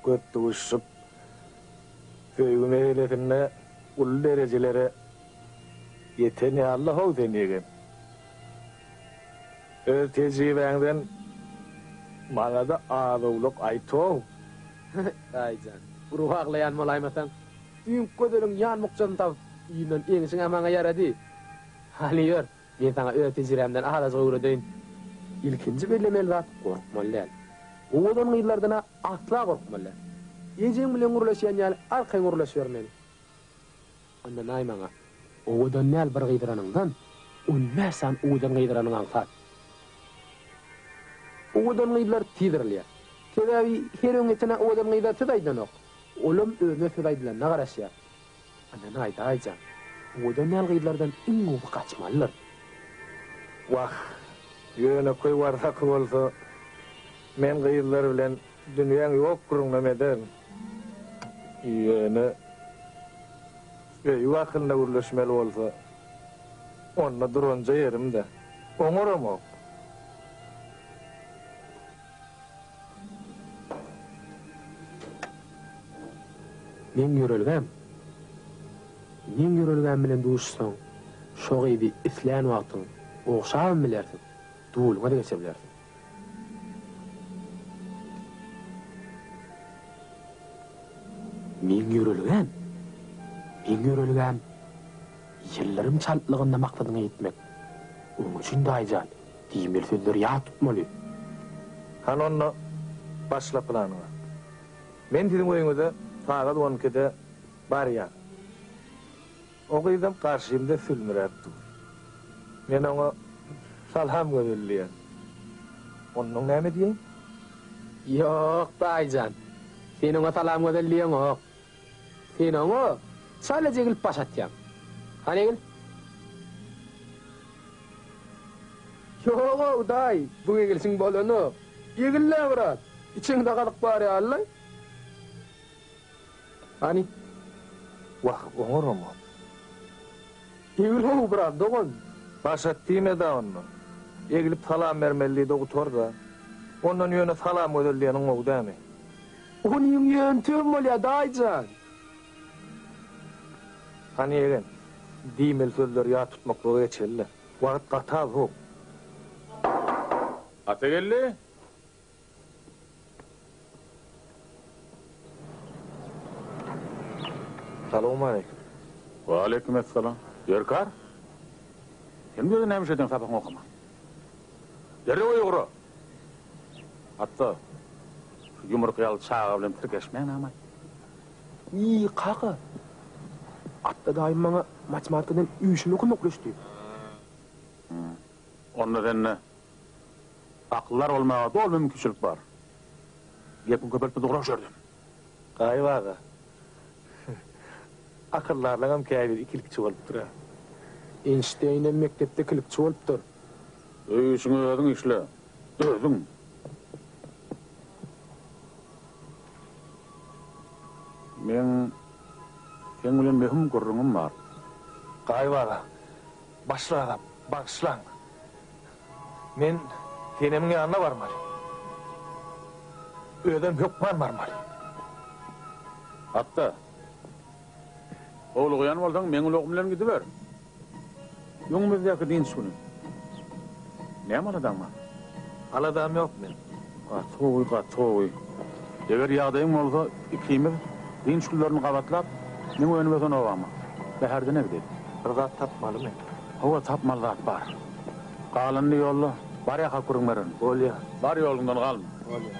Köp duşup, söýgi meselesinde uly derejelere ýeten ýaly-how sen ýegen. Öz tejribäňden maňa-da az-owlak aýt-ow. Daýyjan, gurba aglaýan bolaýmasaň, düýnki gözeliň ýan bukjasyny tapyp, yzyndan eňişiň-ä maňa ýarady. Hany ýör, men saňa öz tejribämden azajyk öwredeýin. Ilkinji bellemeli zat, gorkmaly däl. Owadan gyzlardan-a asla gorkmaly däl. Ejeň bilen gürleşýän ýaly arkaýyn gürleşibermeli. Ynanaý maňa, owadan däl bir gyzyranyňdan, 15 sany owadan gyzyranyň aňsat. Owadan gyzlar tiz yrylýar. Sebäbi her öňýetene owadan gyza söz aýdanok. Olam özüne söz aýdylanyna garaşýar. Ynanaý daýyjan, owadan däl gyzlardan iň gowusy gaçmalydyr. Wah, ýönekeý warsaky bolsa, men gyzlar bilen dünýäň ýok gürrüňinem ederin. Ýöne öýi hakynda gürleşmeli bolsa, onda duranja ýerim-de, oňaramok. Meň ýörelgäm, meň ýörelgäm bilen duşuşsaň, şo gyzy islän wagtyň ogşabam bilersiň, duluňa-da geçebilersiň. Meň ýörelgäm, meň ýörelgäm ýyldyrym çaltlygynda maksadyňa ýetmek. Onuň üçin daýyjan, diýmeli sözleri ýat tutmaly. Hany onda başla planyňa. Men siziň öýüňize sagat on ikide barýan. O gyzam garşymda sülmüräp dur. Men oňa Salam gözel diýen. Onnoň näme diýeýin? Ýok, daýyjan. Sen oňa Salam gözel diýeňok. Sen oňa çalaja egilip baş atýaň. Hany egil. Ýog-ow, daýy, bu egilşiň bolanok. Egil-dä biraz. Içiňde gazyk bar ýaly-laý. Hany? Wah, oňaramok. Egil-how biraz, dogan. Baş at diýme-dä onda. Eglip salam bermeli diý-de gutar-da. Ondan ýöne salam gözel diýeniň gowy dämi? Onyň ýöntem bolýa, daýyjan. Hany ýegen, diýmeli sözleri ýat tutmaklyga geçeli-le. Wagt gaty az-how. Atageldi! Salowmaleýkim. Waleýkim essalam. Derkar? Sen bu ýerde näme iş edýäň sapagyňy okaman? Derrew öýe ura! Hatda şu ýumruk ýaly çaga bilen tirkeşmäň näme? Iý, kaka! Atda daýym maňa matematikadan üýşüme kömekleşdi. Onda sende Akyldar bolmaga doly mümkinçilik bar. Gepiňi köpeltme dogry şu ýerden. Gaýyp aga. Akyldarlaňam käbiri ikilikçi bolupdyr-a. Eýnşteýnem mekdepde ikilikçi bolupdyr. Öý işiňi özüň işle. Özüň. Meň seň bilen möhüm gürrüňim bar. Gaýyp aga, başlyk aga, bagyşlaň. Men Senemiň ýanyna barmaly. Özem hökman barmaly. Atda, howlugýan bolsaň, meň ulagym bilen gidiber. Öňümizdäki dynç güni. Näme aladaň bar? Aladam ýok meniň. Gaty gowy, gaty gowy. Eger ýagdaýyň bolsa, ikimiz dynç günlerini gabatlap, meň önüme sen obama, Bäherdene gideli. Bir zat tapmaly men. Hawa, tapmaly zat bar. Galanyny ýolda, barýarkak gürrüň bererin. Bolýa. Bar ýoluňdan galma. Bolýa.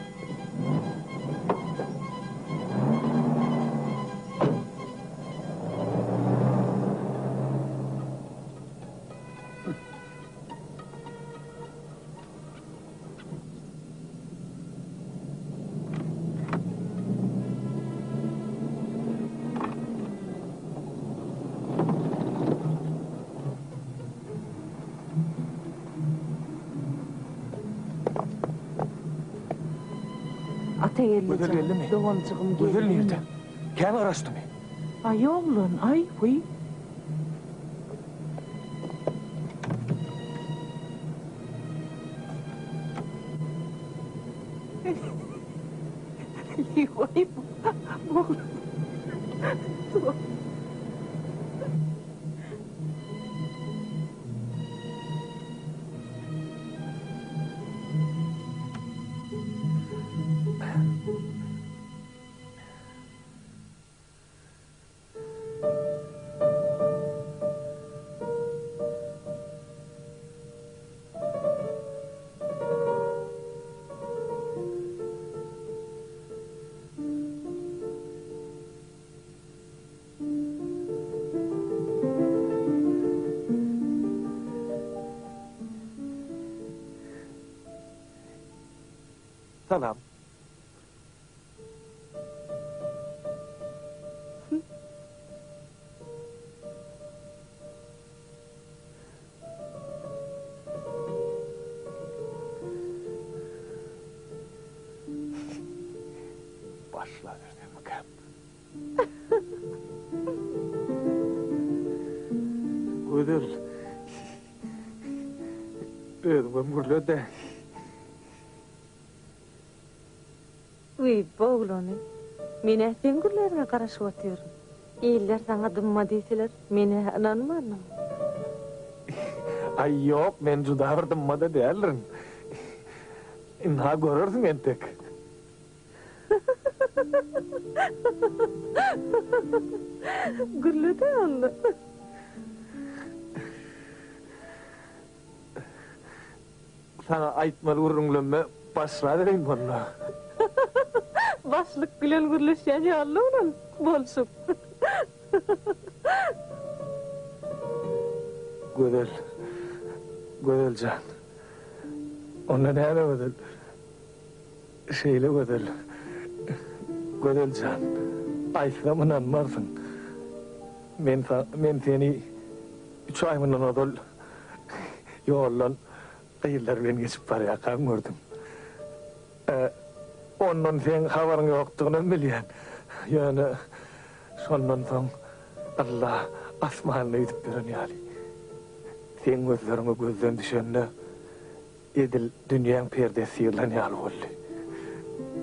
Atageldi Gözel jan, geldimi? doganjygym Gözel geldimi? nirde? Kän garaşdymy? Aý oglan, aý wiý. Waý. Salam. Başlabersemmikäm? Gözel. Özüňem gürle-de. Wiý, bu oglany. Men-ä seň gürläriňe garaşyp otyryn. Iller saňa dymma diýseler, men-ä ynanmandym. Aý, ýok, men juda bir dymma-da däldirin. Ynha, görersiň entek. Gürle-dä onda. Saňa aýtmaly gürrüňlemme başlabereýin onda. Başlyk bilen gürleşýän ýaly oglan bolşup. Gözel, Gözel jan. Onda näme Gözel? Şeýle gözel, Gözel jan, aýtsam ynanmarsyň. Men men seni üç aý mundan ozal ýoldan gyzlar bilen geçip barýarkam gördüm. Ondan seň habaryň ýokdugynam bilýän. Ýöne şondan soň Alla asmanda ýüzüp ýören ýaly. Seň gözleriňe gözden düşende Edil dünýäň perdesi syrylan ýaly boldy.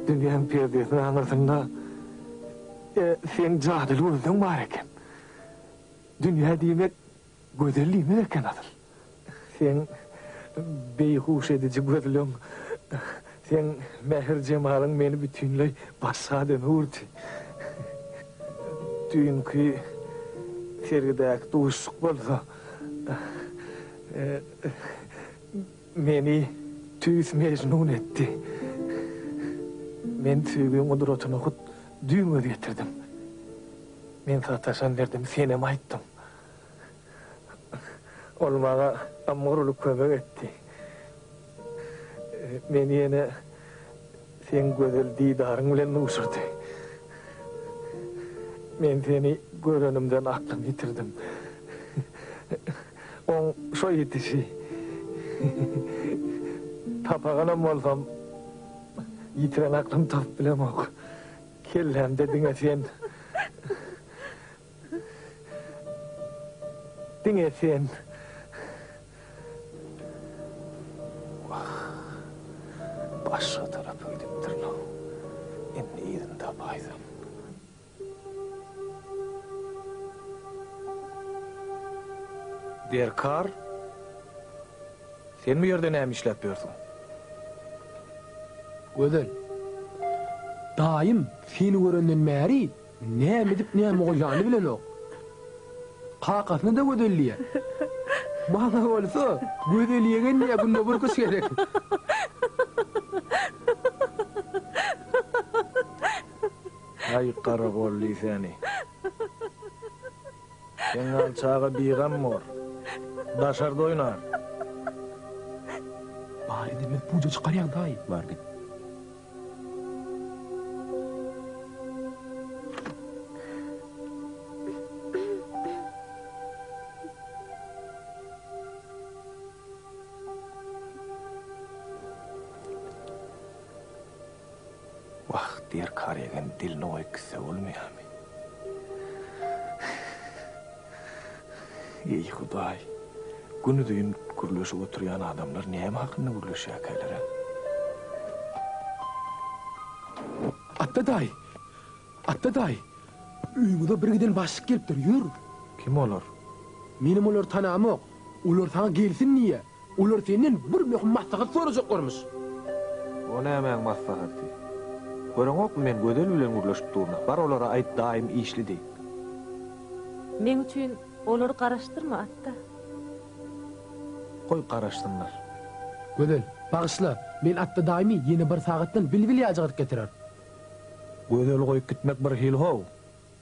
Dünýäň perdesiniň aňyrsynda seň jadyly gözleň bar eken. Dünýä diýmek gözel diýmek eken asyl. Seň beýhuş ediji gözleň, seň mähir-jemalyň meni bütinleý başga adama öwürdi. Düýnki sergidäki duşuşyk bolsa, Meni tüýs Mejnun etdi. Men söýgiň gudratyna hut düýn göz ýetirdim. Men sataşan derdimi senem aýtdym. Ol maňa ymgyr uly kömek etdi. Meni ýene seň gözel didaryň bilen duşurdy. Men seni görenimden aklymy ýitirdim. Oň şo ýetişi. Tapaganam bolsam, ýitiren aklymy tapyp bilemok. Kellämde diňe sen. Diňe sen. Wah, başga tarapa gidipdirin-ow. Indi yzyny tapaýsam. Derkar, sen bu ýerde näme işläp ýörsüň? Gözel, daýym seni görenden bäri näme edip näme goýjanyny bilenok. Kakasyna-da Gözel diýýär. Maňa bolsa Gözel ýegen diýýär günde birküç gezek. Aý garagolly seni. Seň ýaly çaga bigam bor. Daşarda oýnar. Bar edilmez puja çykarýaň daýy. Bar git. Wah, derkar ýegen dilini goýup gitse bolmaýarmy? Eý, Hudaý, günuzyn gürleşip oturýan adamlar näme hakynda gürleşýärkäler-ä? Atda daýy! Atda daýy! Öýüňize birgiden başlyk gelipdir, ýör! Kim olar? Menem olary tanamok. Olar saňa gelsin diýýär. Olar senden bir möhüm maslahat sorajaklarmyş. O nämäň maslahaty? Göreňokmy men Gözel bilen gürleşip durna. Bar olara aýt daýym işli diý. Meň üçin olary garaşdyrma Atda. Goý garaşsynlar. Gözel, bagyşla, men Atda daýymy ýene bir sagatdan bilbil ýaljyk getirer. Gözeli goýup gitmek bir hili how.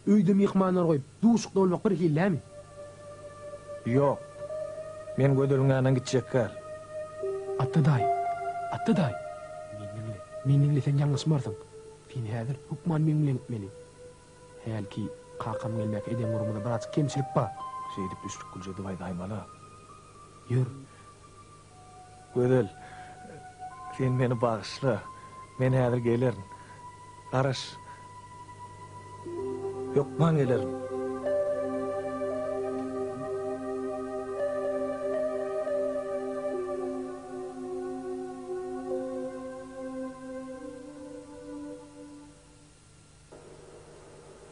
Öýde myhmanlary goýup, duşukda bolmak bir hili dämi? Ýok. Men Gözeliň ýanyna gitjek däl. Atda daýy, Atda daýy, meni diňle. Meni diňleseň ýalňyşmarsyň. Sen häzir hökman meň bilen gitmeli. Hälki kakam gelmäkä eden gürrüňimizde birazjyk kemçilik bar. Şeýdip düşlük gülje edip aýdaýmaly-a. Ýör. Gözel, sen meni bagyşla. Men häzir gelerin. Garaş. Hökman gelerin.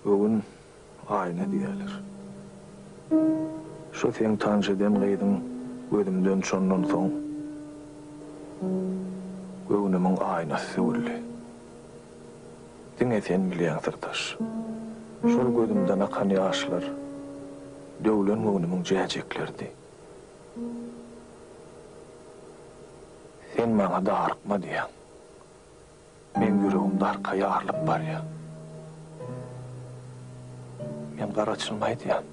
Göwün aýna diýerler. Şo seň tanyş eden gyzyň gözümden şondan soň göwnümiň aýnasy söwüldi. Diňe sen bilýäň syrdaş. Şol gözümden akan ýaşlar döwlen göwnümiň jäjekleridi. Sen maňa darykma diýýäň. Meň ýüregim darka ýarylyp barýa. Men gara çynymy aýdýan.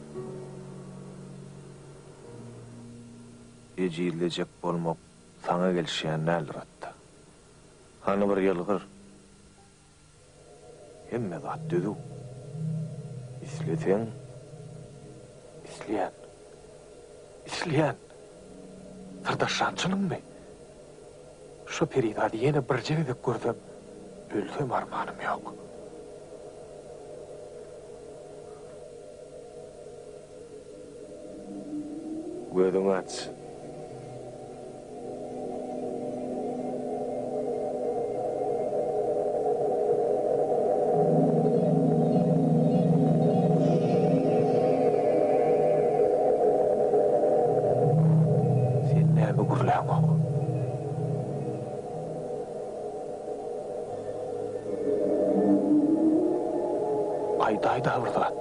Ejizlejek bolmak saňa gelişýän däldir Atda. Hany bir ýylgyr. Hemme zat düzüw. Isleseň, isleýän. Isleýän. Syrdaşjan çynyňmy? Şo perizady ýene birje gezek görsem, ölsem armanym ýok. Gözüňi aç. Sen näme gürläňok? Aýdaý-da bir zat.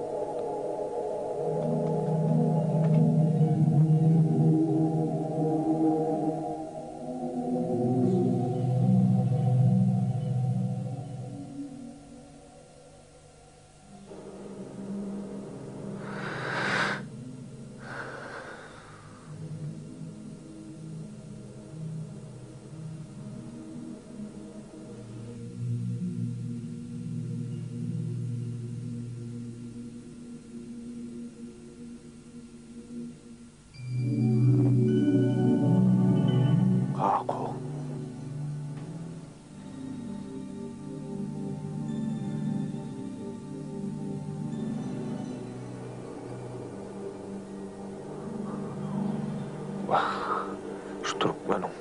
Kako. Wah, şu türkmeniň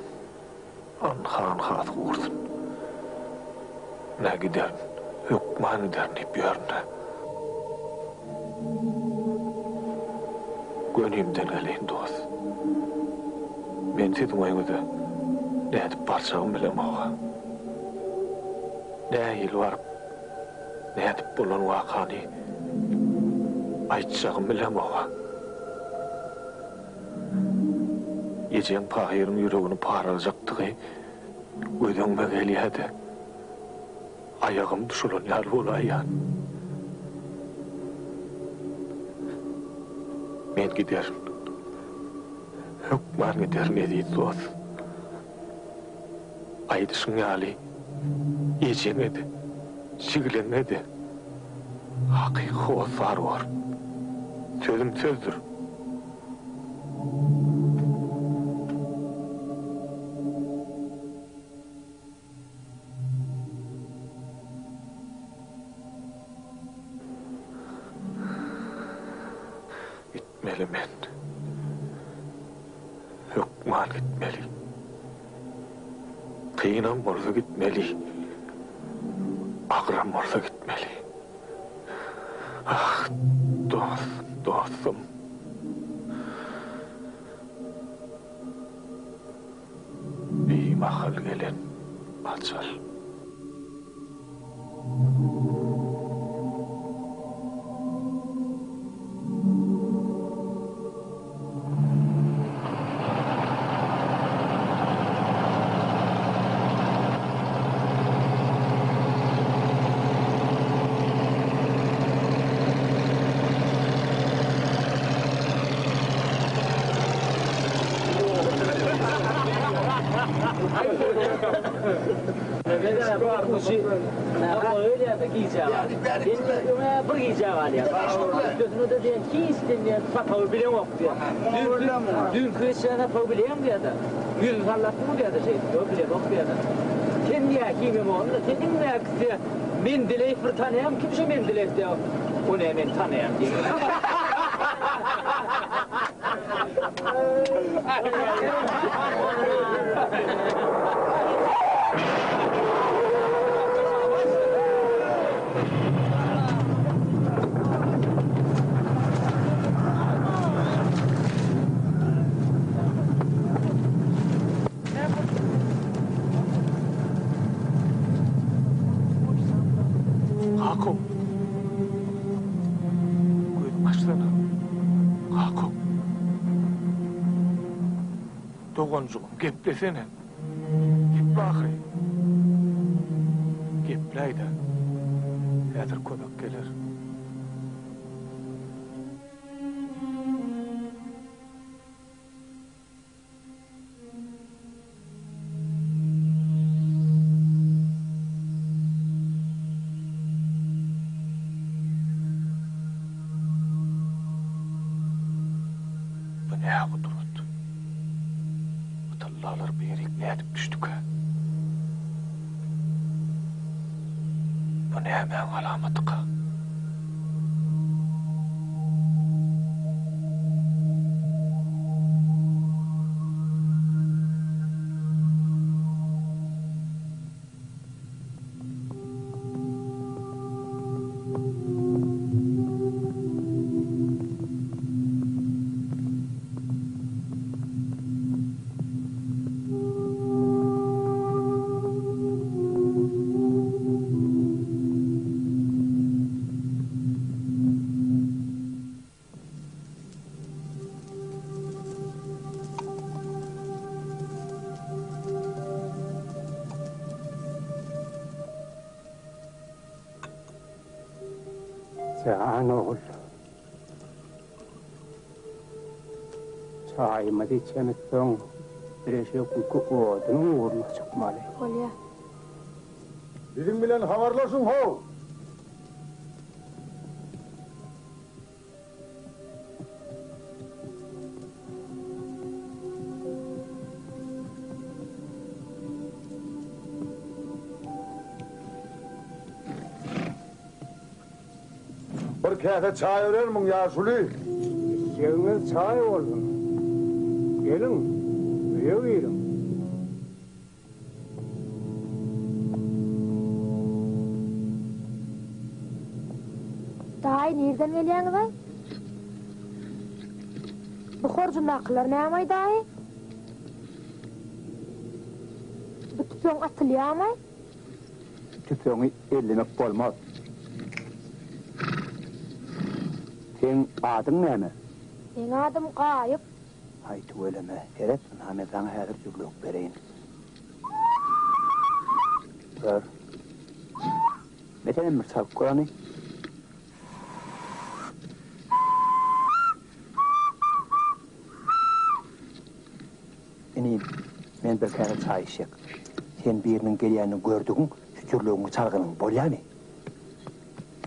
anha-anhasy gursun. Nä giderin, hökman giderin diýip ýörün-dä. Gönimden geleýin, dost. Men siziň öýüňize nädip barjagymy bilemok-a. Nähili baryp, nädip bolan wakany aýtjagymy bilemok-a. Ejeň pahyryň ýüregini paraljakdygy göz öňüme gelýä-de. Aýagym duşulan ýaly bolaýýan. Men giderin. Hökman giderin, eziz dost. Aýdyşyň ýaly, ejeňe-de, jigileňe-de hakyky hossar bor. Sözüm sözdür. Gitmeli men. Hökman gitmeli. Kynam bolsa gitmeli. Agyram bolsa gitmeli. Ah, dost, dostum. Bimahal gelen ajal. Kakow. Gözüňi açsana. Kakow. Doganjygym, geplesene. Geple ahyry. Gepläý-dä. Häzir kömek geler. Bu nä gudrat? Bu tyllalar bu ýerik nädip düşdükä? Bu nämäň alamatyka? Jan ogul. Çaýymyzy içemizsoň, bireşek odunyň ugruna çykmaly. Bolýa. Biziň bilen habarlaşyň how! Bir käse çaý berermiň, ýaşuly? Içjegiňiz çaý bolsun. Geliň, öýe giriň. Daýy, nirden gelýäňiz-aý? Bu horjundakylar näme-aý, daýy? Bu tüpeň atylýamy? Tüpeňi ellemek bolmaz. Seň adyň näme? Meň adym Gaýyp. Haý tüweleme, seret ynha men saňa häzir jürlewük bereýin. Gör. Mesenem bir çalyp gör hany. Inim, men bir käse çaý içjek. Sen biriniň gelýänini gördügiň, şu jürlewügiňi çalgynyň, bolýamy?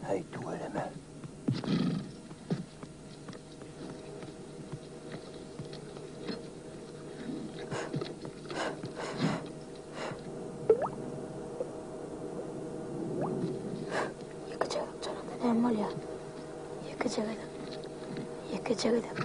Haý tüweleme. Ýekeje gezek çalanda näme bolýar? Ýekeje gezek. Ýekeje gezek.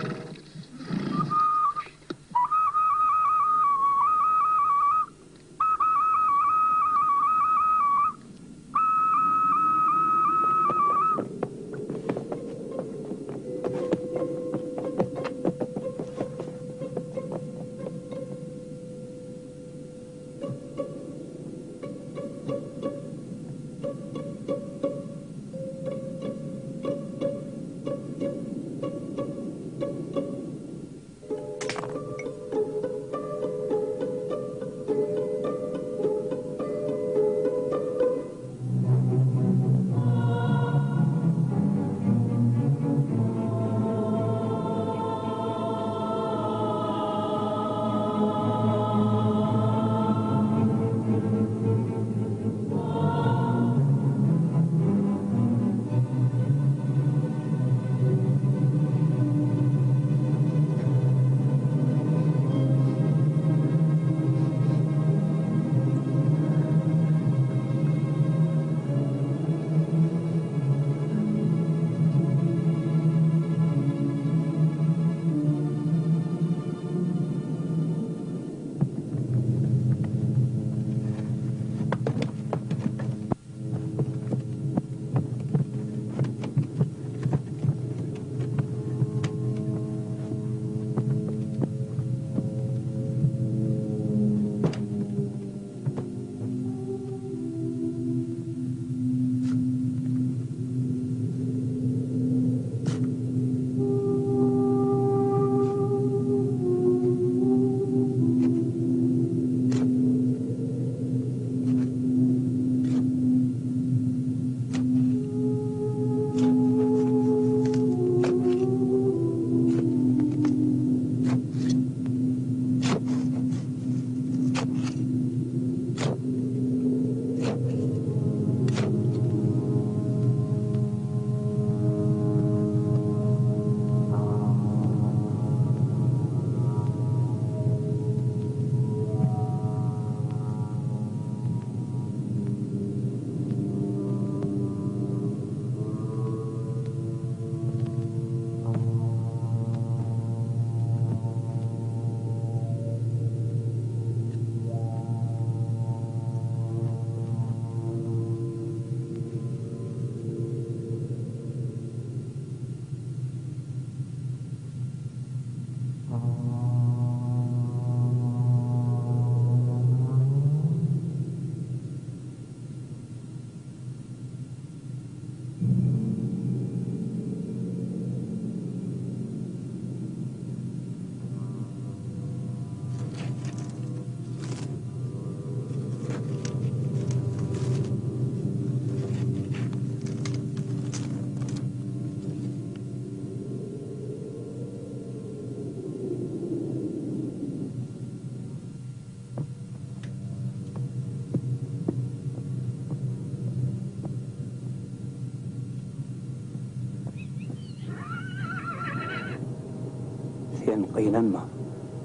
Sen gynanma.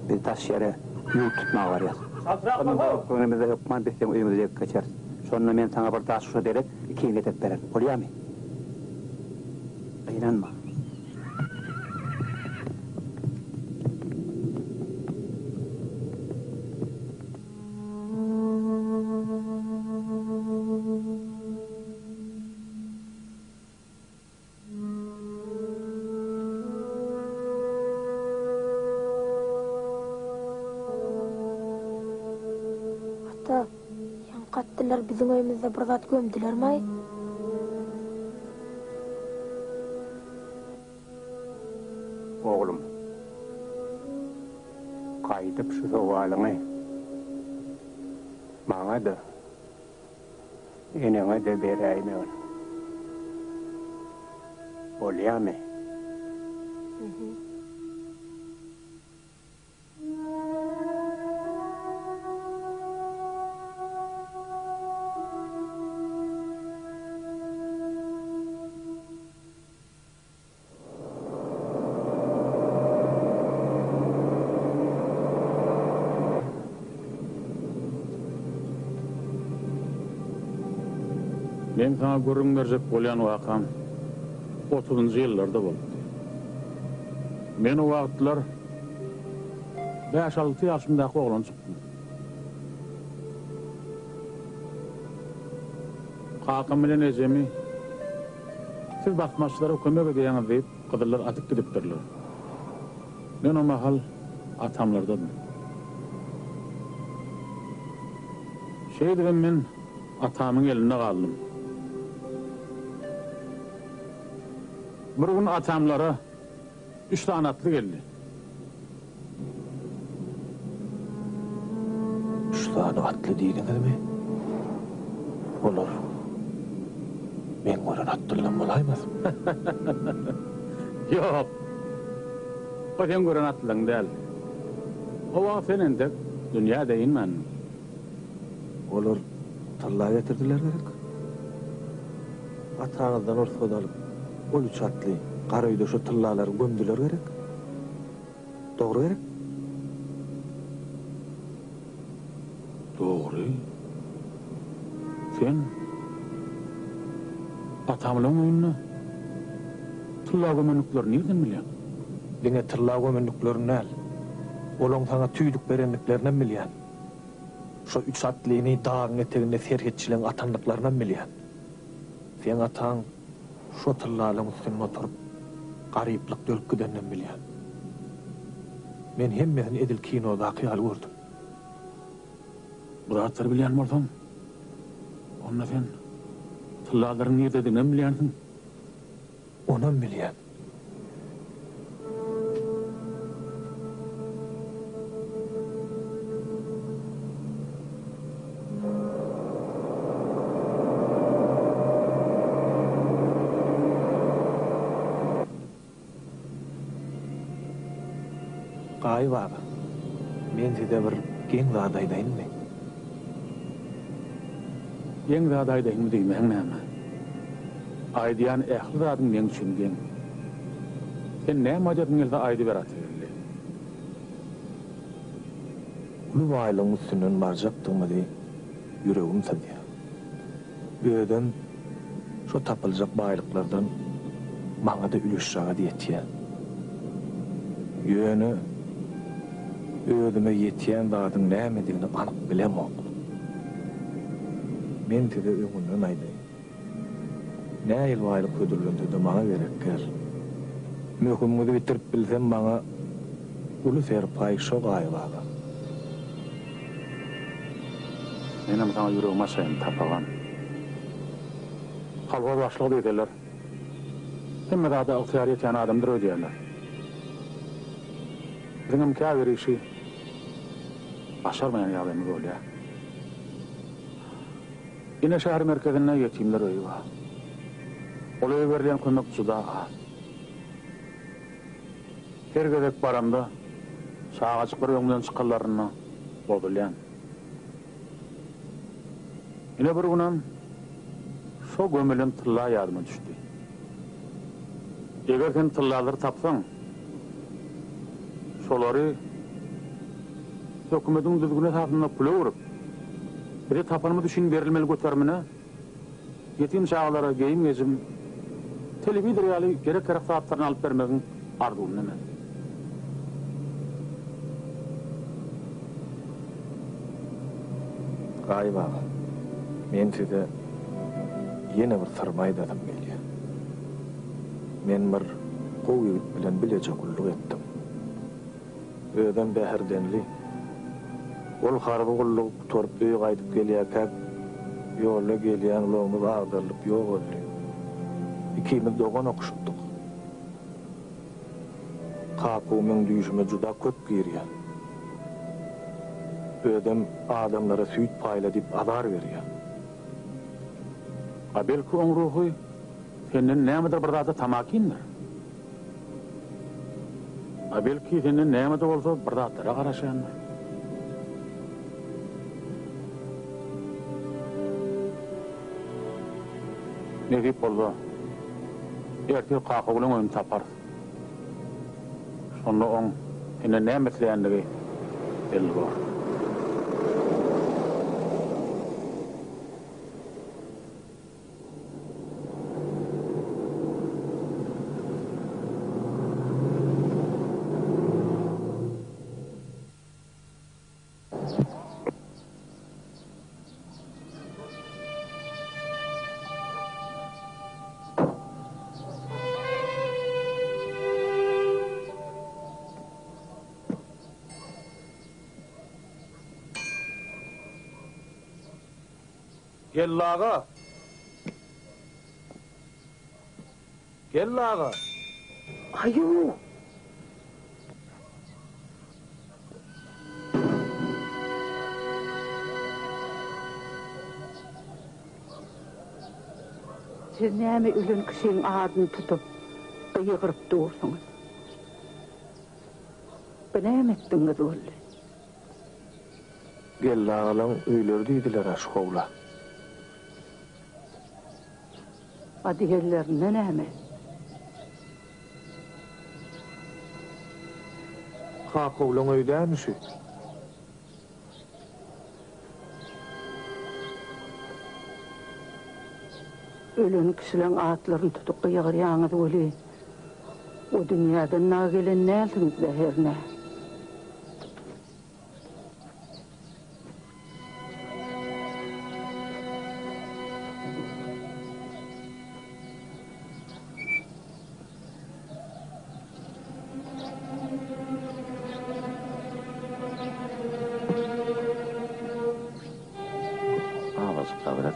Biz daş ýere ýurt tutmaga barýas. Ondan baryp görenimizde hökman biz seň öýüňize degip geçeris. Şonda men saňa bir daş guşa derek ikiňi getirip bererin. Bolýamy? Gynanma. Ata, ýaňky atlylar biziň öýümizde bir zat gömdülermaý? Oglum, gaýdyp şu sowalyňy maňa-da, eneňe-de beräýmegin. Bolýamy? Meň saňa gürrüň berjek bolýan wakam otuzynjy ýyllarda bolupdy. Men o wagtlar bäş-alty ýaşymdaky oglanjykdym. Kakam bilen ejemi Siz basmaçylara kömek edýäňiz diýip, gyzyllar atyp gidipdirler. Men o mahal atamlardadym. Şeýdibem men atamyň elinde galdym. Bir gün atamlara üç sany atly geldi. Üç sany atly diýdiňizmi? Olar meň gören atlylam bolaýmasyn? Ýok. O seň gören atlyň däl. O wagt sen entek dünýä-de inmändiň. Olar tylla getirdiler gerek? Ataňyzdan rugsat alyp, ol üç atly gara öýde şo tyllalary gömdüler gerek? Dogry gerek? Dogry. Sen atamyň öýünde tylla gömendiklerini nirden bilýäň? Diňe tylla gömendiklerini däl, olaň saňa tüýdük berendiklerinem bilýän. Şo üç atlyny dagyň eteginde serhetçileň atandyklarynam bilýän. Seň ataň şo tyllalaň üstünde oturyp, garyplykda ölüp gideninem bilýän. Men hemmesini edil kinodaky ýaly gördüm. Bu zatlary bilýän bolsaň, onda sen tyllalaryň nirdediginem bilýänsiň. Onam bilýän. Gaýyp aga, men size bir geň zat aýdaýynmy? Geň zat aýdaýynmy diýmäň näme? Aýdýan ähli zadyň meň üçin geň. Sen näme aýdasyň gelse aýdyber Atageldi. Uly baýlygyň üstünden barjakdygymyzy ýüregim syzýar. Özem şo tapyljak baýlyklardan maňa-da ülüşjagaz ýetýär. Ýöne özüme ýetýän zadyň nämedigini anyk bilemok. Men size öňünden aýdaýyn. Nähili baýlyk hödürlense-de maňa gerek däl. Möhümiňizi bitirip bilsem maňa. Uly serpaý şo Gaýyp aga. Menem saňa ýüregimi açaýyn, tapagan. Kolhoz başlygy diýseler, hemme zada ygtyýary ýetýän adamdyr öýdýärler. Biziňem käbir işi başarmaýan ýagdaýymyz bolýar. Ine şäher merkezinde ýetimler öýi bar. Ol öýe berilýän kömek juda az. Her gezek baramda, çagajyklar öňümden çykanlarynda bozulýan. Ine bir günem şo gömülen tylla ýadyma düşdi. Eger sen tyllalary tapsaň, şolary hökümediň düzgüni esasynda pula öwrüp, bize tapanymyz üçin berilmeli göterimine Ýetim çagalara geýim-gejim, telewizor ýaly gerek-ýarak zatlaryny alyp bermegiň arzuwynda men. Gaýyp aga, men size ýene bir syrymy aýdasym gelýär. Men bir gowy ýigit bilen bileje gulluk etdim. Özem Bäherdenli. Ol harby gullugy gutaryp öýe gaýdyp gelýärkäk, ýolda gelýän ulagymyz agdarylyp ýogaldy. Ikimiz dogan okuşypdyk. Kakow meň düýşüme juda köp girýär. Özem adamlara süýt paýla diýip azar berýär. A belki oň ruhy senden nämedir bir zada tamakindir? A belki senden näme-de bolsa bir zatlara garaşýandyr. Nesip bolsa, ertir Kakagülüň öýüni taparys. Şonda oň senden näme isleýändigi belli bor. Geldi aga! Geldi aga! Aýu! Siz näme ölen kişiň adyny tutup, gygyryp dursuňyz? Bu näme etdigiňiz boldy? Geldi agalaň öýleri diýdiler-ä şu howla. A diýenlerinde näme? Kakowlaň öýi dälmi şu? Ölen kişileň atlaryny tutup gygyrýaňyz weli, o dünýäden dagy gelen dälsiňiz-dä hernä. Azajyk sabyr et.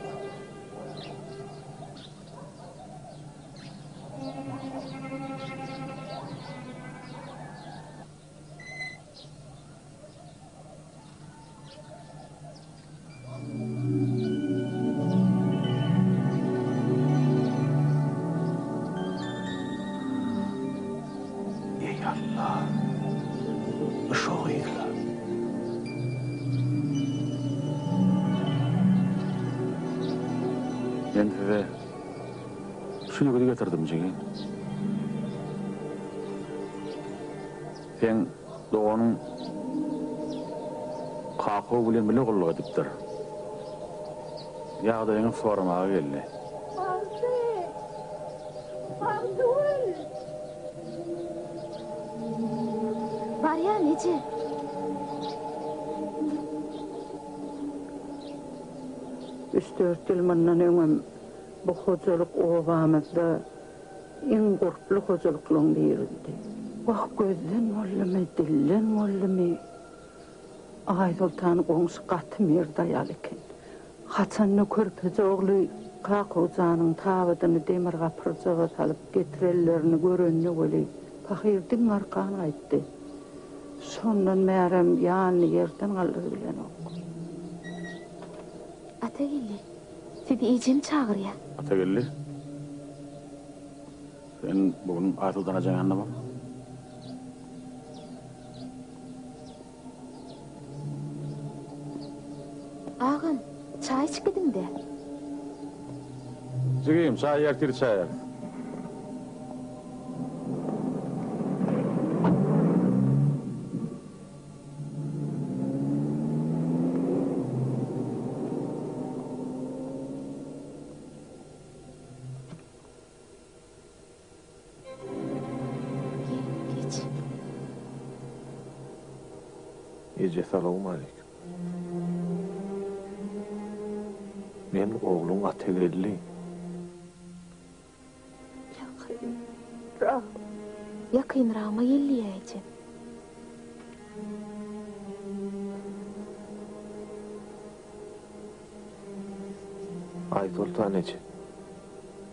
Eý Alla! Bu şo gyzla. Men size şu ýigidi getirdim, jigim. Seň doganyň Kakow bilen bile gulluk edipdir. Ýagdaýyňy soramaga geldi. Bagty! Bagtygül! Barýan, eje. Üç-dört ýyl mundan öňem bu hojalyk obamyzda iň gurply hojalyklaryň biridi. Wah, gözden boldumy, dilden boldumy, Aýsoltan goňşy gaty mert aýal eken. Haçanda körpeje ogly Kakowjanyň tabydyny demir gapyrjaga salyp getirenlerini görende weli, pahyr diň arkan gaýtdy. Şondan bärem ýanyny ýerden galdyrybilenok. Atageldi, sizi ejem çagyrýar. Atageldi, sen bu gün Aýsoltan ejeň ýanynda bol. Agam, çaý içip gidiň-dä. Jigim, çaýy ertir içäýeris. Gel, geç. Eje salowmaleýkim. Men ogluň Atageldi. Ýakynragym. Ýakynragyma gel diýýä ejem. Aýsoltan eje.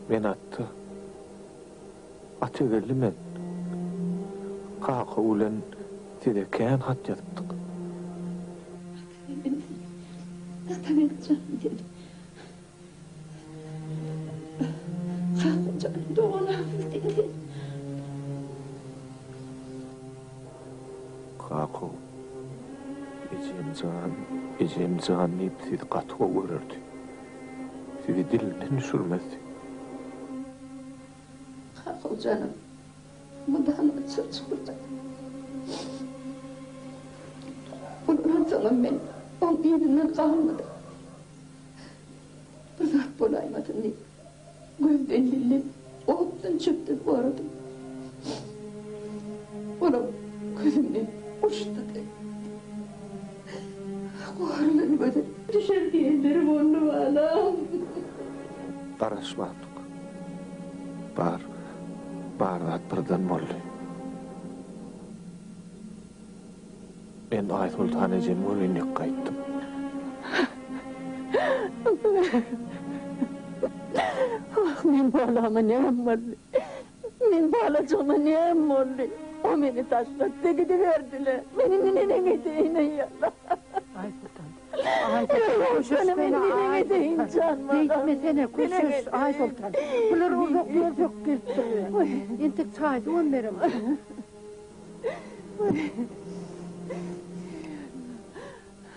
Men atda. Atageldi men. Kaka bilen size kän hat ýazypdyk. Atageldi, Atageldi jan sen. Kaka janyň doganamyz sen. Kaka, ejem jan, ejem jan diýip sizi gaty gowy görerdi. Sizi dilinden düşürmezdi. Kakaw janym mydama çyr-çypyrjak. Ulalansoňam men oň yzyndan galmadym. Bir zat bolaýmasyn diýip, gözden-dilden, otdan-çöpden goradym. Olam gözümden uçdy-da. Goralan göze düşer diýenleri boldy balam. Garaşmandyk. Bar, bar zat birden boldy. Men Aýsoltan ejemi göreýin diýip gaýtdym. Ah, men balama näme boldy? Meň balajygyma näme boldy? O meni taşlatdy gidiberdi-le. Men indi neneň edeýin, eý Alla? Aýsoltan, Aýsoltan, köşeşsene, Aýsoltan. Beýtmesene, köşeş, Aýsoltan. Bular uzak ýol söküp gelipdirler. Entek çaý-suwam beremok.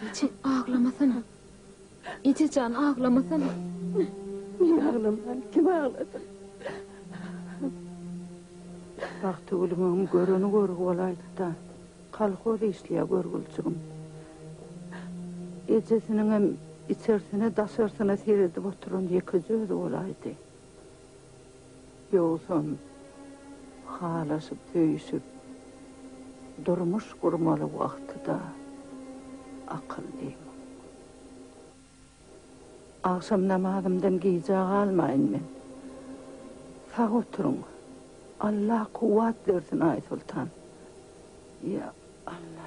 Eje, aglamasana. Eje jan, aglamasana. Men aglaman, kim aglasyn? Bagtygülüňem göreni görgi bolaýdy-da. Kolhoz işleýär görgüljigim. Ejesiniňem içersine, daşarsyna seredip oturan ýekeje özi bolaýdy. Ýogsam, halaşyp söýüşip, durmuş gurmaly wagty-da akyllymyň. Agşam namazymdan gijä galmaýyn men. Sag oturyň. Alla kuwwat bersin Aýsoltan. Ýa Alla.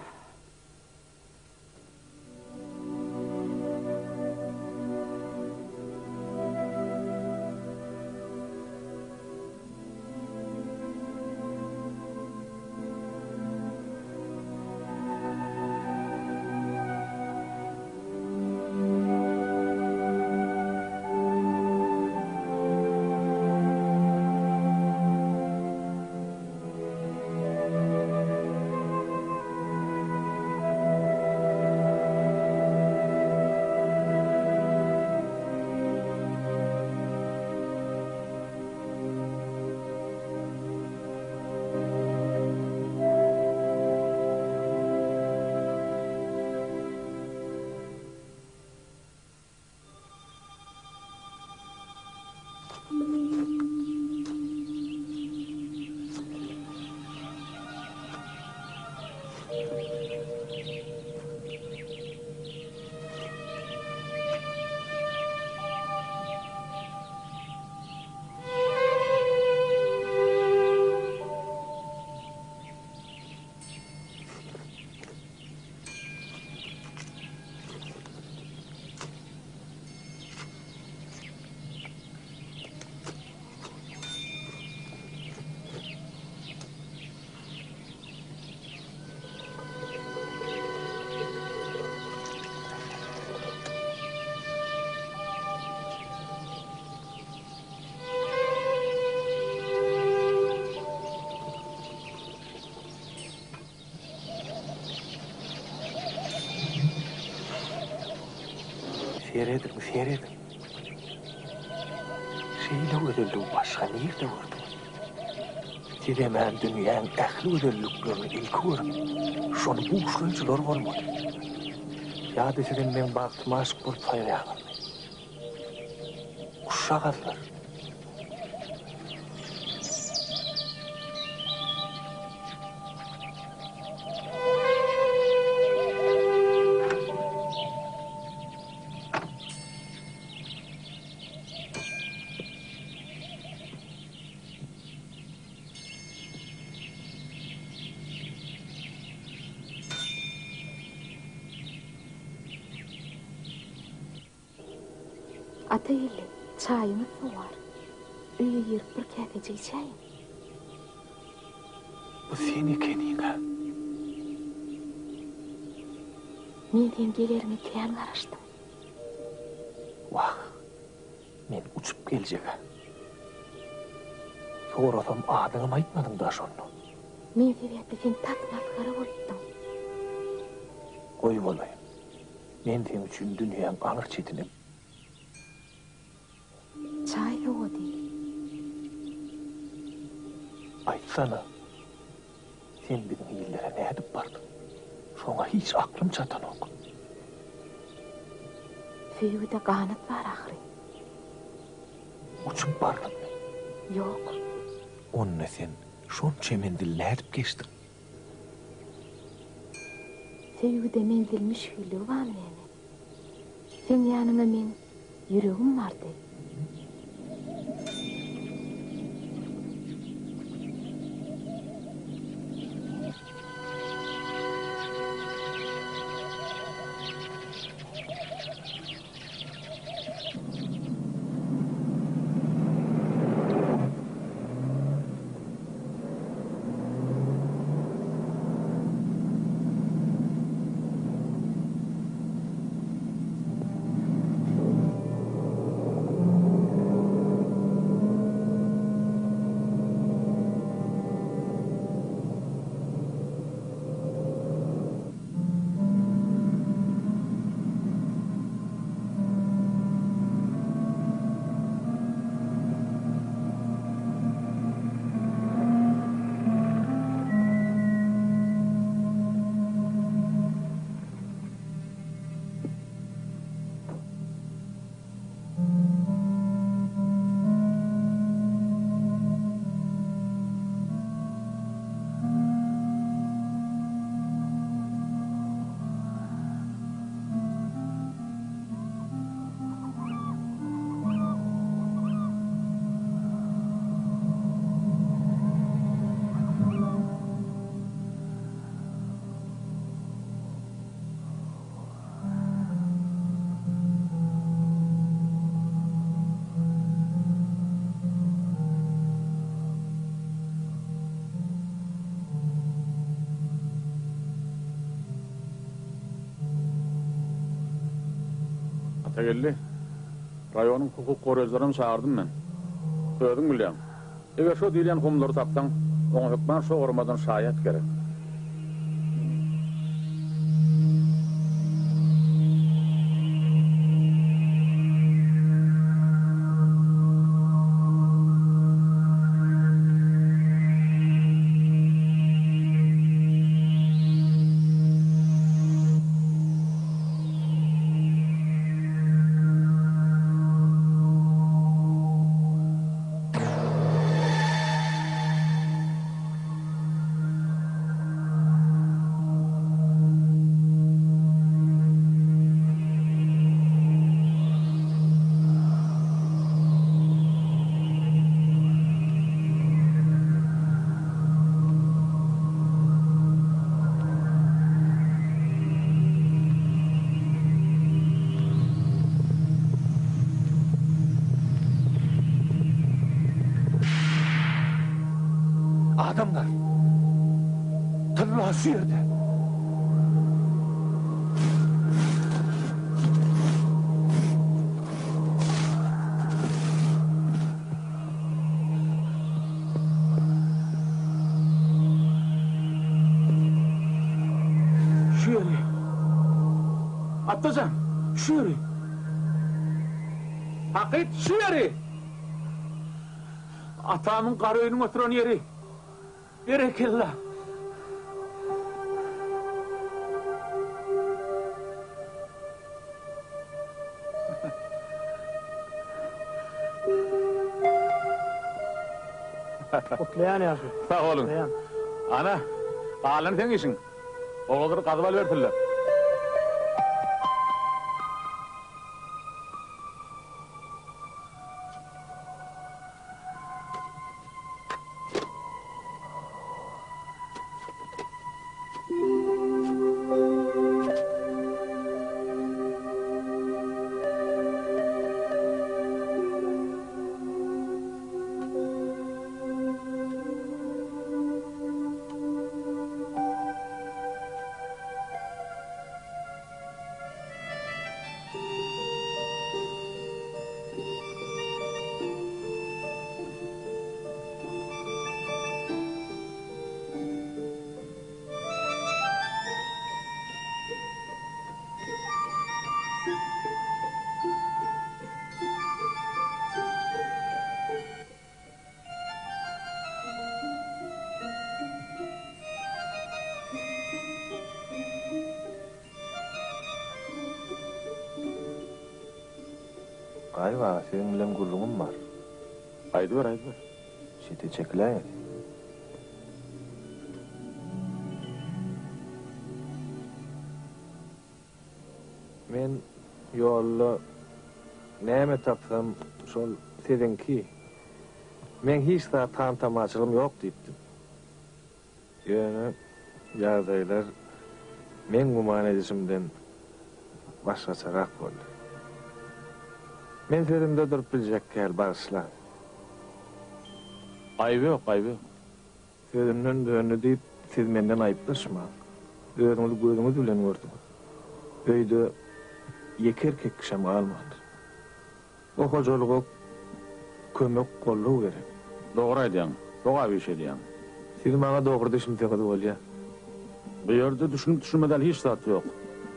Serediň, serediň. Şeýle gözelligi başga nirde gördüňiz? Sizem-ä dünýäň ähli gözelliklerini ilki görüp, şony buşlaýjylar bolmaly. Ýa-da sizem meň bagtyma aşyk bolup saýraýaňyzmy? Guşjagazlar! Atageldi, çaýyňyz sowar. Öýe girip bir käsejik içäýiň. Bu sen ekeniň-ä. Men seň geleriňe kän garaşdym. Wah, men uçup geljeg-ä. Sorasam adyňam aýtmadyň-da şonda. Men sebäpli sen tas masgara bolupdyň. Goý bolaýyn. Men seň üçin dünýäň aňry çetine. Çaý sowady. Aýtsana, sen biziň illere nädip bardyň? Şoňa hiç aklym çatanok. Söýgüde ganat bar ahyry. Uçup bardyňmy? Ýok. Onda sen şonça menzil nädip geçdiň? Söýgüde menzil müşgilligi barmy näme? Seň ýanyňa meň ýüregim bardy. Atageldi, raýonyň hukuk goraýjylaryny çagyrdym men. Özüň bilýäň. Eger şo diýilýän humlary tapsaň, oňa hökman şo guramadan şaýat gerek. Adamlar! Tylla şu ýerde! Şu ýeri! Atdajan, şu ýeri! Hakyt şu ýeri! Atamyň gara öýüniň oturan ýeri. Berekella! Gutlaýan ýaşuly. Sag boluň. Ana, galany seň işiň. Oglanlar gazyp alybersinler. Gaýyp aga, siziň bilen gürrüňim bar. Aýdyber, aýdyber. Çete çekiläýeli. Men ýolda näme tapsam, şol siziňki. Meň hiç zat hantamaçylygym ýok diýipdim. Ýöne ýagdaýlar meň güman edişimden başgaçarak boldy. Men sözümde durup biljek däl, bagyşlaň. Aýby ýok, aýby ýok. Sözünden döndi diýip, siz menden aýyplaşmaň. Özüňiz gözüňiz bilen gördüňiz. Öýde ýeke erkek kişem galmandyr. O hojalyga kömek, goldaw gerek. Dogry aýdýaň. Sogap iş edýäň. Siz maňa dogry düşünseňiz bolýa. Bu ýerde düşünip düşünmez ýaly hiç zat ýok.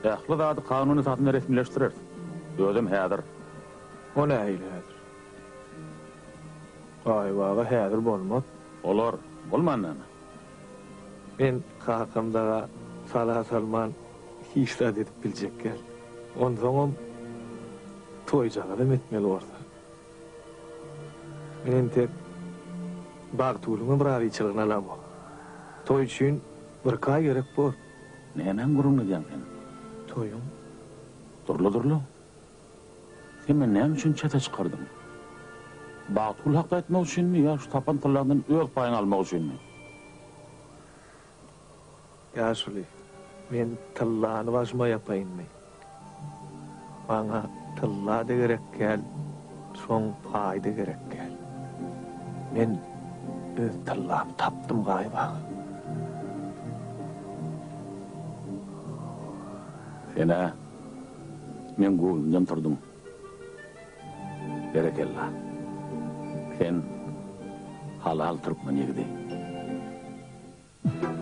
Ähli zady kanun esasynda resmileşdireris. Özem häzir. O nähili häzir? Gaýyp aga häzir bolmaz. Bolar. Bolman näme? Men kakam daga sala salman hiç zat edip biljek däl. Onsoňam toýjagazam etmeli bolsa. Men entek Bagtygülüňem razyçylygyny alamok. Toý üçin birki aý gerek bor. Nämäň gürrüňini edýäň sen? Toýuň. Durla, durla. Sen meni näme üçin çete çykardyň? Bagtygül hakda aýtmak üçinmi ýa şu tapan tyllaňdan öz paýyňy almak üçinmi? Ýaşuly, men tyllany başyma ýapaýynmy? Maňa tylla-da gerek däl, şoň paýy-da gerek däl. Men öz tyllamy tapdym Gaýyp aga. Sen-ä meň göwnümden turduň. Berekella. Sen halal türkmen ýigidi.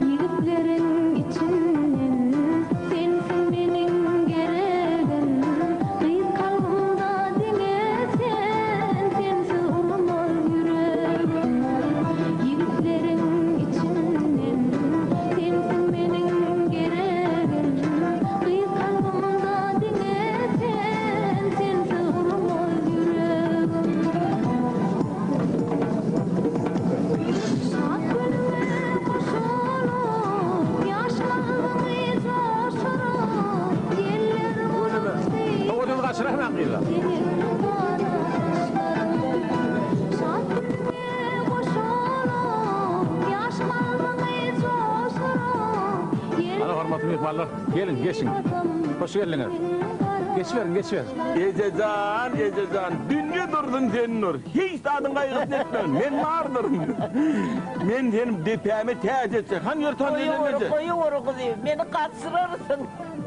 Ýigitleriň içinden sensiň meniň geregim Gyz kalbymda diňe sen sensiz urmaz ýüregim Ýigitleriň içinden sensiň meniň geregim Gyz kalbymda diňe sen sensiz urmaz ýüregim. Şat günüňe goşulyp, ýaş kalbyňy joşuryp, ýeller bolupdy. Owadan gaçyraýmaň gyzlar. Seniň garaşlaryň. Şat günüňe goşulyp, ýaş kalbyňy joşuryp, ýeller Ana hormatly myhmanlar, geliň, geçiň. Hoş geldiňiz. Geçiberiň, geçiberiň. Ejejan, ejejan, dünýe dursun sen dur. Hiç zadyň gaýgysyny etme, men bardyryn. Men seniň depäme täç etjek. Hany ýör tans edelim eje. Goýaweri, goýaweri gyzym, meni gaçyrarsyň.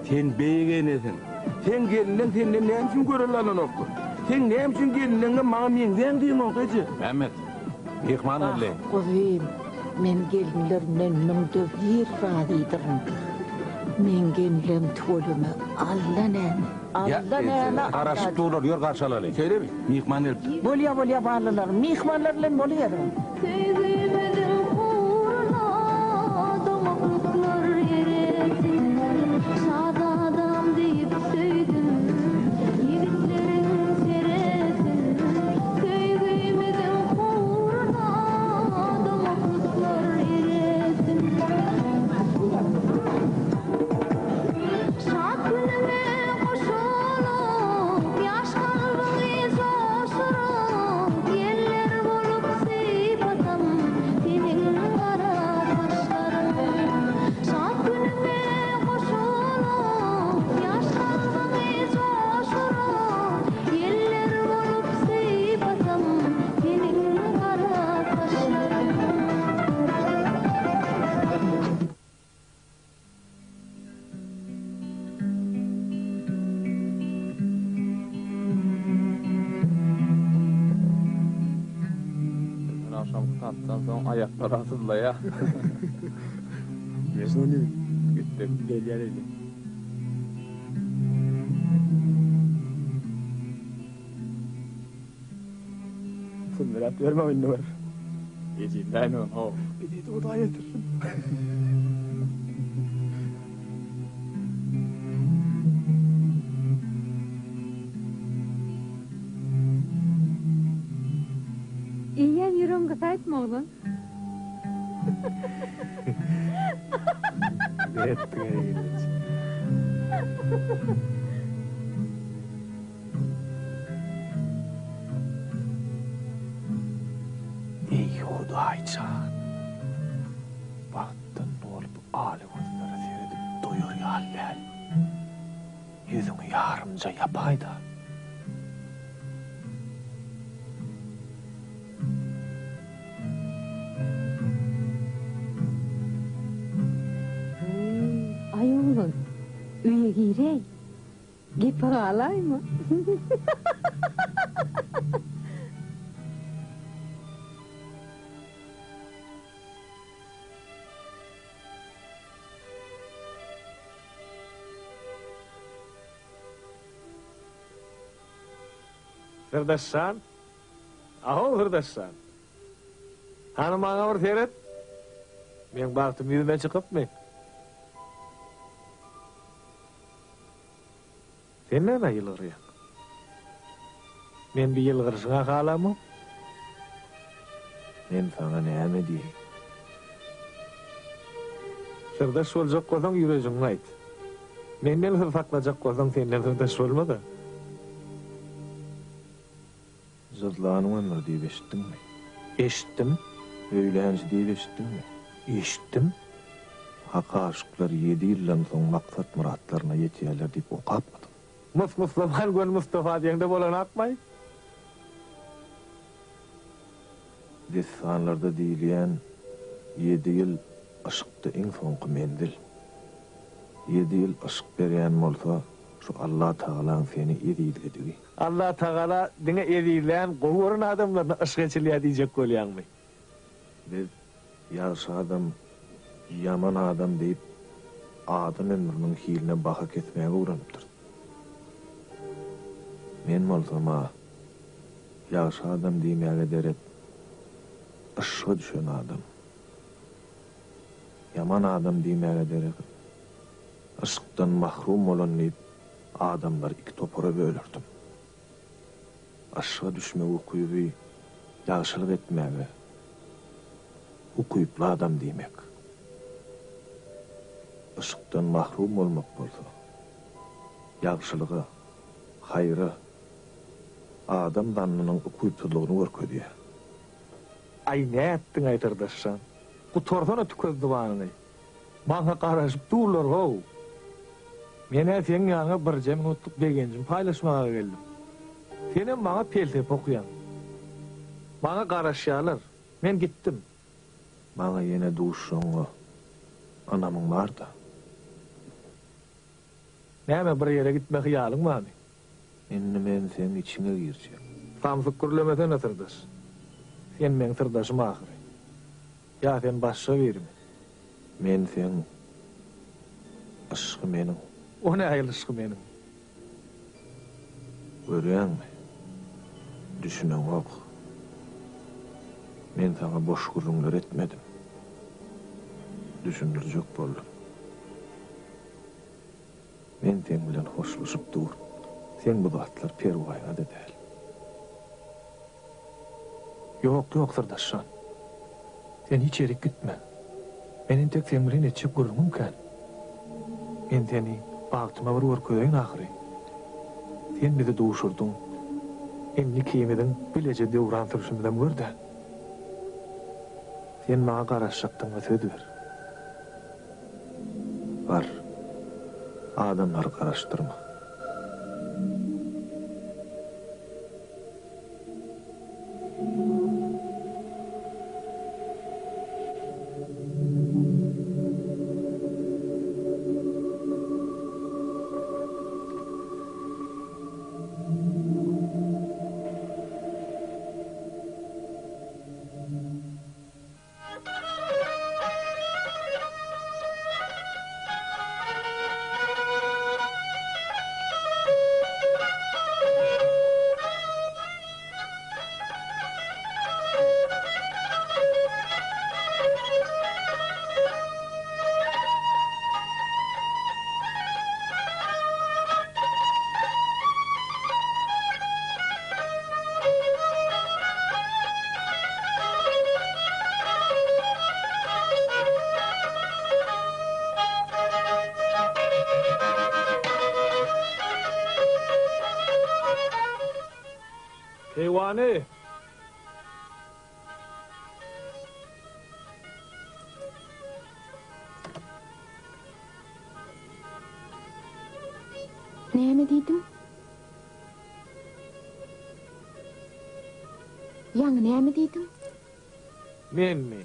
Sen beýik enesiň. Seň gelniň senden näme üçin görelde alanokdyr? Seň näme üçin gelniňe maňa meňzäň diýeňok eje? Mämmet, myhman geldi. Ah, gyzym, men gelinlerimden müňde bir razydyryn. Meň gelinlem tüweleme Alla näme, Alla näme, Alla. Garaşyp durlar, ýör garşy alaly. Şeýlemi? Myhman gelipdir. Bolýa, bolýa balalarym, myhmanlar bilen boluberiň. Söýgümiziň ugruna doňaklyklar eresin. Şazadam diýip söýdüm ýigitleriň seresin. Söýgümiziň ugruna doňaklyklar eresin. Şat günüňe goşulyp, ýaş kalbyňy joşuryp, Ýeller bolup sypasam seniň gara saçlaryň. Şat günüňe goşulyp, ýaş kalbyňy joşuryp, Ýeller bolup sypasam seniň gara saçlaryň. Dün agşamky tansdan soň aýaklar syzlaýar. Gitdik. Gelýär eli. Sünbüläp ýörme indi bir. Ejizläýmegin how. Bizi Hudaý ýetirsin. Iýen ýüregiň gysaýypmy oglan? Nätdiň-eý gelneje? Eý, Hudaý jan! Bagtdan dolup ala gözlere seredip doýar ýaly däl. Ýüzüňi ýarymja ýapaý-da. Aý oglan, öýe giräý. Gepe galaýma. Syrdaş jan. Ahow syrdaş jan. Hany maňa bir seret. Meň bagtym ýüzüme çykypmy? Sen nämä ýylgyrýaň? Men bi ýylgyryşyňa halamok. Men saňa näme diýeýin? Syrdaş boljak bolsaň ýürejiňi aýt. Menden syr saklajak bolsaň senden syrdaş bolmaz-a. Jyzlanyň ömri diýip eşitdiňmi? Eşitdim. Öýlänçi diýip eşitdiňmi? Eşitdim. Hak aşyklar ýedi ýyldan soň maksat-myratlaryna ýetýärler diýip okapmydyň? Mus-muslaman göni Mustafa diýeňde bolanakmaý? Dessanlarda diýilýän ýedi ýyl yşkda iň soňky menzil. Ýedi ýyl yşk berýän bolsa, şu Allatagalaň seni ezizledigi. Allatagala diňe ezizlän, gowy gören adamlaryna yşk eçilýär diýjek bolýaňmy? Biz ýagşy adam, ýaman adam diýip, adam ömrüniň hiline baha kesmäge öwrenipdiris. Men bolsam-a, ýagşy adam diýmäge derek, yşga düşen adam, ýaman adam diýmäge derek, yşkdan mahrum bolan diýip, adamlary iki topara bölerdim. Yşga düşmek ukyby ýagşylyk etmäge ukyply adam diýmek. Yşkdan mahrum bolmak bolsa, ýagşylyga, haýra adam zannynyň ukypsyzlygyny görkezýär. Aý nätdiň-aý syrdaşjan? Gutarsana tükez zybanyňy. Maňa garaşyp durlar how. Men-ä seň ýanyňa birje minutlyk begenjimi paýlaşmaga geldim. Senem maňa pelsepe okýaň. Maňa garaşýarlar. Men gitdim. Maňa ýene duşjagyňa ynamyň bar-da. Näme, bir ýere gitme hyýalyň barmy? Indi men seň içiňe girjek. Samsyk gürlemesene, syrdaş. Sen meň syrdaşym ahyry. Ýa sen başga birimi? Men seň. Yşgy meniň. O nähili yşgy meniň? Görýäňmi? Düşüneňok. Men saňa boş gürrüňler etmedim. Düşündirjek boldum. Men seň bilen hoşlaşyp dur. Seň bu zatlar perwaýyňa-da däl. Ýok, ýok, syrdaş jan. Sen hiç ýerik gitme. Men entek seň bilen etjek gürrüňim kän. Men seni bagtyma bir görkezeýin ahyry. Sen bizi duşurdyň. Indi ikimiziň bileje döwran sürşümizem gör-dä. Sen maňa garaşjakdygyňa söz ber. Bar, adamlary garaşdyrma. Keýwany! Näme diýdiň? Ýaňy näme diýdiň? Menmi?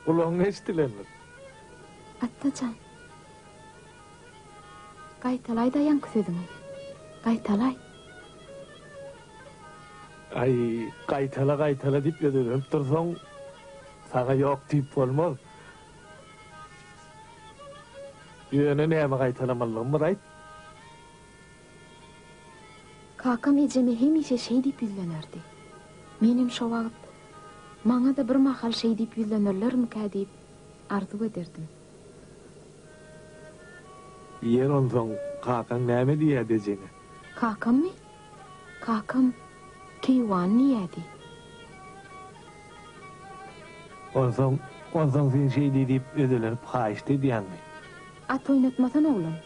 Gulagyňa eşidilendir. Atdajan. Gaýtalaý-da ýaňky sözüňi. Gaýtalaý. Aý, gaýtala-gaýtala diýip özelenip dursaň, saňa ýok diýip bolmaz. Ýöne näme gaýtalamalydygymy bir aýt. Kakam ejeme hemişe şeý diýip ýüzlenerdi. Menem şo wagt, Maňa-da bir mahal şeý diýip ýüzlenerlermikä diýip arzuw ederdim. Ýer onsoň kakaň näme diýýärdi ejeňe? Kakammy? Kakam Keýwan diýýärdi. Onsoň, onsoň sen şeý diý diýip özelenip haýyşt edýäňmi? At oýnatmasana oglan.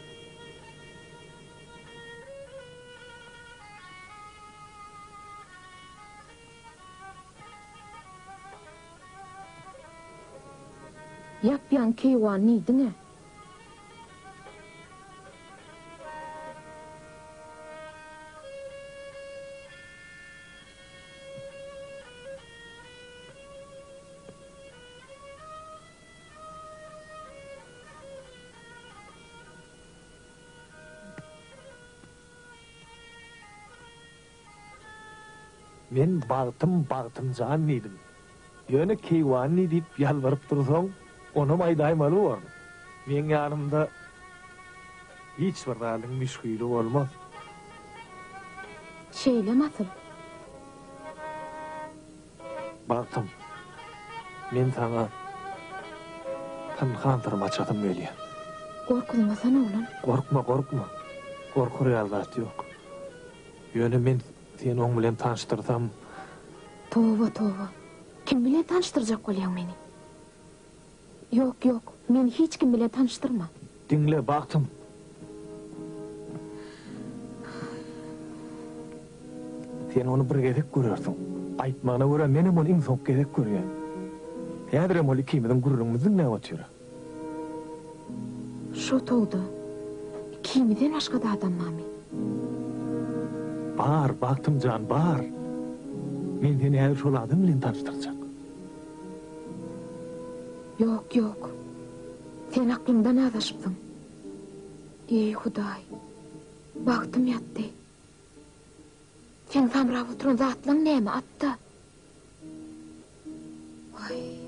Ýap-ýaňy keýwan diýdiň-ä. Men Bagtym, Bagtymjan diýdim. Ýöne keýwany diýip ýalbaryp dursaň, onam aýdaýmaly borun. Meň ýanymda hiç bir zadyň müşgili bolmaz. Şeýlemi asyl? Bagtym, men saňa pynhan syrymy açasym gelýär. Gorkuzmasana, oglan. Gorkma, gorkma. Gorkar ýaly zat ýok. Ýöne men seni oň bilen tanyşdyrsam. Toba, toba. Kim bilen tanyşdyrjak bolýaň meni? Ýok, ýok, meni hiç kim bilen tanyşdyrma. Diňle, bagtym. Sen ony bir gezek görersiň. Aýtmagyna görä, menem ony iň soňky gezek görýän. Häzirem ol ikimiziň gürrüňimizi diňläp otyr. Şu otagda ikimizden başga-da adam barmy? Bar, bagtym jan, bar. Men seni häzir şol adam bilen tanyşdyrjak. Ýok, ýok. Sen aklyňdan azaşypsyň. Eý, Hudaý! Bagtym ýatdy. Seň samrap oturan zatlaň näme, Atda? Waý,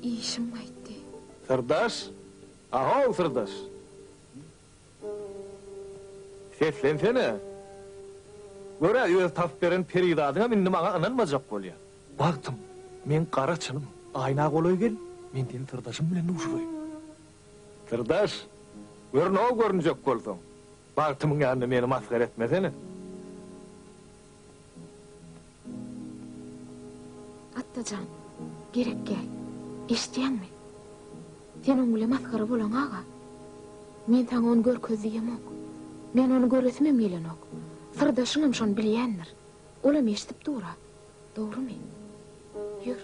işim gaýtdy. Syrdaş! A-how, syrdaş! Seslensene. Gör-ä, öz tapyp beren perizadyňam indi maňa ynanmajak bolýa. Bagtym, meň gara çynym, aýna golaý gel, men seni syrdaşym bilen duşuraýyn. Syrdaş, görün-ow görünjek bolsaň. Bagtymyň ýanynda meni masgara etmesene. Atdajan, gerek gel. Eşidýäňmi? Sen oň bile masgara bolaňaga. Men saňa ony görkez diýemok. Men ony göresimem gelenok. Syrdaşyňam şony bilýändir. Olam eşidip dur-a. Dogrumy? Ýör.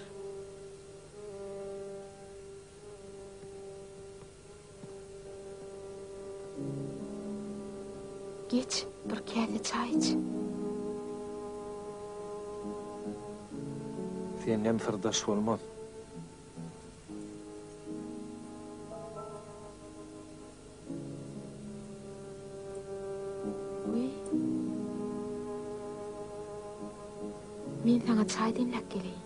Geç, bir käse çaý iç. Senden syrdaş bolmaz. Wiý. Men saňa çaý demläp geleýin.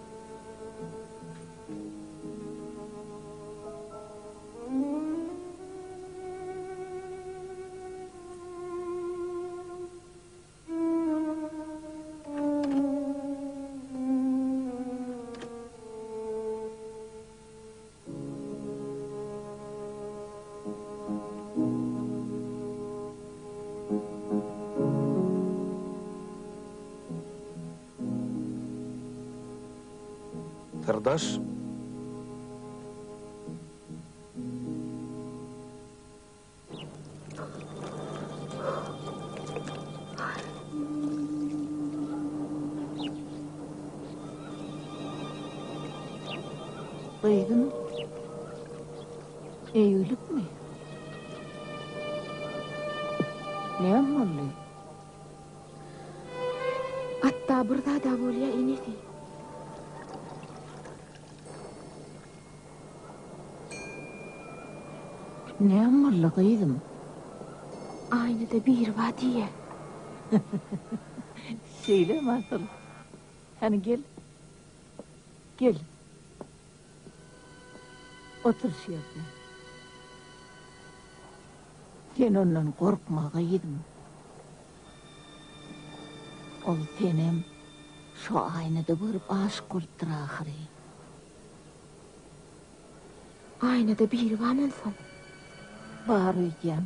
Syrdaş. Gyzym, eýgilikmi? Näme boldy? Hatda bir zad-a bolýa, enesi. Näme boldy, gyzym? Aýnada biri bar diýýä. Şeýlemi asyl? Hany gel. Gel. Otur şu ýerde. Sen ondan gorkma, gyzym. Ol senem şo aýnada görüp aşyk bolupdyr ahyry. Aýnada biri barmy onsoň? Bar öýdýän.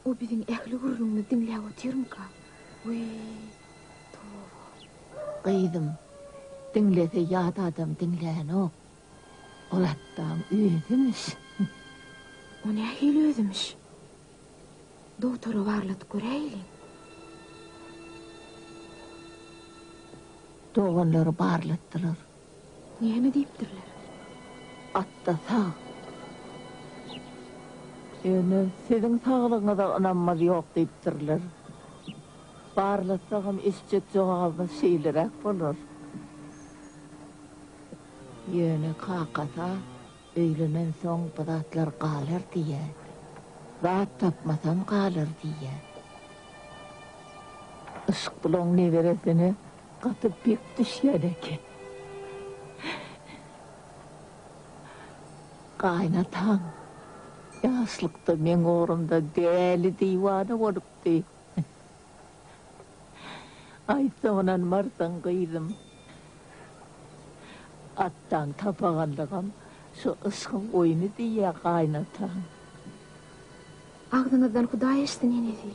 O biziň ähli gürrüňimizi diňläp otyrmyka? Wiý, toba. Gyzym, diňlese ýat adam diňlänok. Ol Atdaň özümiş. O nähili özümiş? Dogtora barladyp göräýeliň. Doganlary barlatdylar. Näme diýipdirler? Atda sag. Ýöne siziň saglygyňyza ynanmaz ýok diýipdirler. Barlatsagam eşitjek jogabymyz şeýleräk bolar. Ýöne kakasy öýlenensoň bu zatlar galar diýýär. Zat tapmasam galar diýýär. Yşk bulaň neberesine gaty bek düşýän eken. Gaýynataň ýaşlykda meň ugrumda däli-diwana bolupdy. Aýtsaň ynanmarsyň gyzym. Atdaň tapaganlygam şu yşgyň oýny diýýä gaýynataň. Agzyňyzdan Hudaý eşitsin enesi.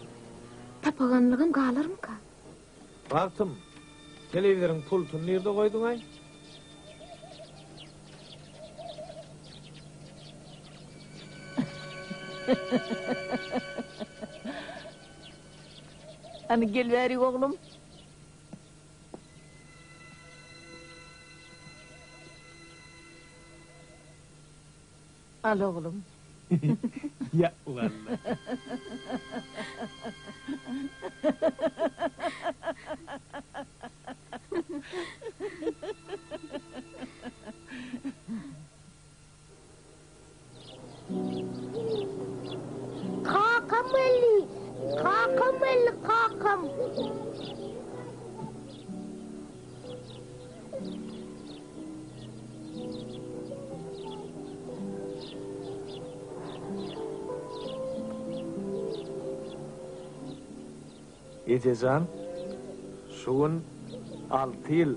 Tapaganlygam galarmyka? Bagtym, telewizoryň pultuny nirde goýduňaý? Hany gel bärik oglum. Al oglum. Ýa walla. Kakam geldi! Kakam geldi, kakam! Ejejan, şu gün 6 ýyl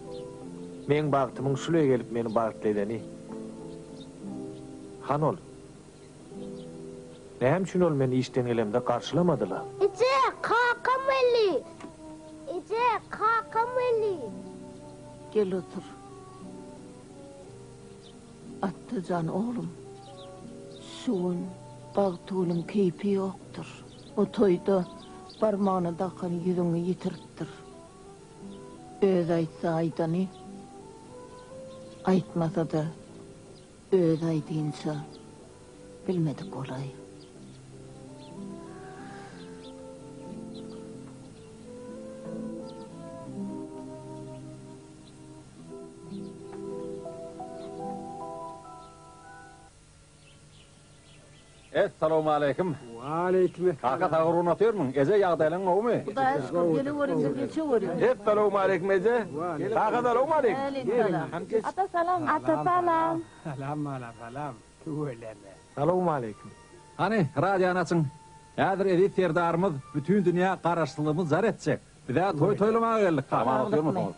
meň bagtymyň şule gelip meni bagtly edeni. Han ol. Näme üçin ol meni işden gelemde garşylamady-la? Eje, kakam geldi! Eje, kakam geldi! Gel otur. Atdajan oglum, şu gün Bagtygülüň keýpi ýokdur. O toýda barmagyna dakan ýüzüňi ýitiripdir. Özi aýtsa aýdany, aýtmasa-da özi aýdynça bilmedik bolaý. Essalawmaleýkim. Waleýkim essalam. Kaka sag gurgun otyrmyň? Eje ýagdaýlaň gowumy? Hudaýa şükür geleweriň-de geçeweriň. Essalawmaleýkim eje. Kaka salawmaleýkim. Ata salam. Ata salam. Salam bala salam. Tüweleme. Salowmaleýkim. Hany, radiony açyň. Häzir eziz Serdarymyz bütin dünýä Garaşsyzlygymyzy jar etjek. Biz-ä toý toýlamaga geldik. Aman otyrmysyňyz?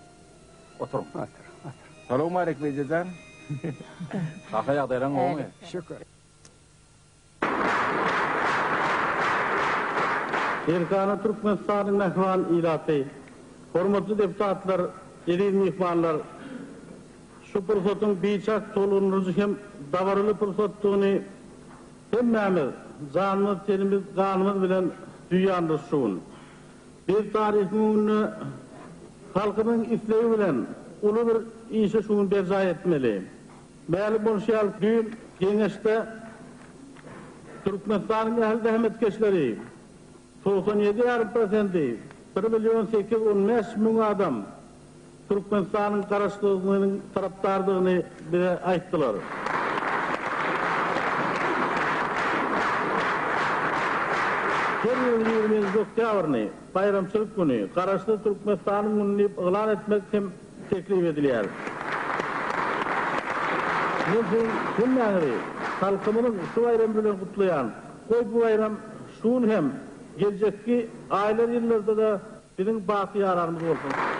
Oturyň. Otur, otur. Salowmaleýkim ejejan. Kaka ýagdaýlaň gowumy? Şükür. Erkana Türkmenistanyň mähriban ilaty, hormatly deputatlar, eziz myhmanlar! Şu pursatyň biçak tolgundyryjy hem dabaraly pursatdygyny hemmämiz janymyz, tenimiz, ganymyz bilen duýýandyrys şu gün. Biz taryhyň öňünde halkymyzyň islegi bilen uly bir işi şu gün berjaý etmeli. Mälim bolşy ýaly, düýn Geňeşde Türkmenistanyň ähli zähmetkeşleri, 97 ýarym prosenti, bir million 815 müň adam Türkmenistanyň Garaşsyzlygynyň tarapdardygyny bize aýtdylar. Her ýylyň ýigriminji oktýabryny baýramçylyk güni, Garaşsyz Türkmenistanyň güni diýip yglan etmek hem teklip edilýär. Men siziň hemmäňizi halkymyzyň şu baýramy bilen gutlaýan. Goý bu baýram şu gün hem, geljekki aýlar-ýyllarda-da biziň bagty ýaranymyz bolsun!